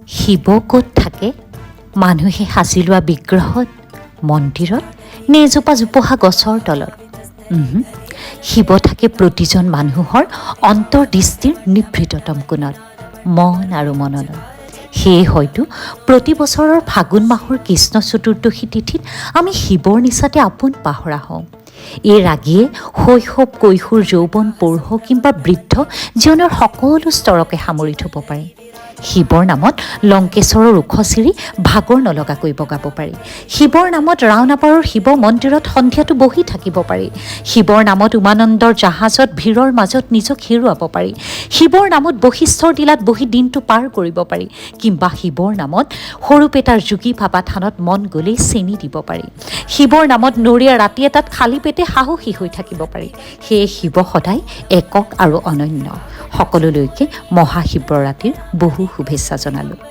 শিৱ ক'ত থাকে? মানুহে সাজি লোৱা বিগ্ৰহত, মন্দিৰত নে এজোপা জোপোহা গছৰ তলত? উমহু, শিৱ থাকে প্ৰতিজন মানুহৰ অন্তৰ্দৃষ্টিৰ নিভৃততম কোণত, মন আৰু মননত। সেয়ে হয়তো প্ৰতি বছৰৰ ফাগুন মাহৰ কৃষ্ণ চতুৰ্দশী তিথিত আমি শিৱৰ নিচাতে আপোন পাহৰা হওঁ। এই ৰাগীয়ে শৈশৱ, কৈশোৰ, যৌৱন, প্ৰৌঢ় কিম্বা বৃদ্ধ জীৱনৰ সকলো স্তৰকে সামৰি থ'ব পাৰে। শিৱৰ নামত লংকেশ্বৰৰ ওখ চিৰি ভাগৰ নলগাকৈ বগাব পাৰি। শিৱৰ নামত ৰাওনাপাৰৰ শিৱ মন্দিৰত সন্ধিয়াটো বহি থাকিব পাৰি। শিৱৰ নামত উমানন্দৰ জাহাজত ভিৰৰ মাজত নিজক হেৰুৱাব পাৰি। শিৱৰ নামত বশিষ্ঠৰ টিলাত বহি দিনটো পাৰ কৰিব পাৰি কিম্বা শিৱৰ নামত সৰুপেটাৰ যোগী বাবা থানত মন গ'লেই চেনি দিব পাৰি। শিৱৰ নামত নৰিয়া ৰাতি এটাত খালী পেটে সাহসী হৈ থাকিব পাৰি। সেয়ে শিৱ সদায় একক আৰু অনন্য। সকলোলৈকে মহাশিৱৰাত্ৰিৰ বহু শুভেচ্ছা জনালোঁ।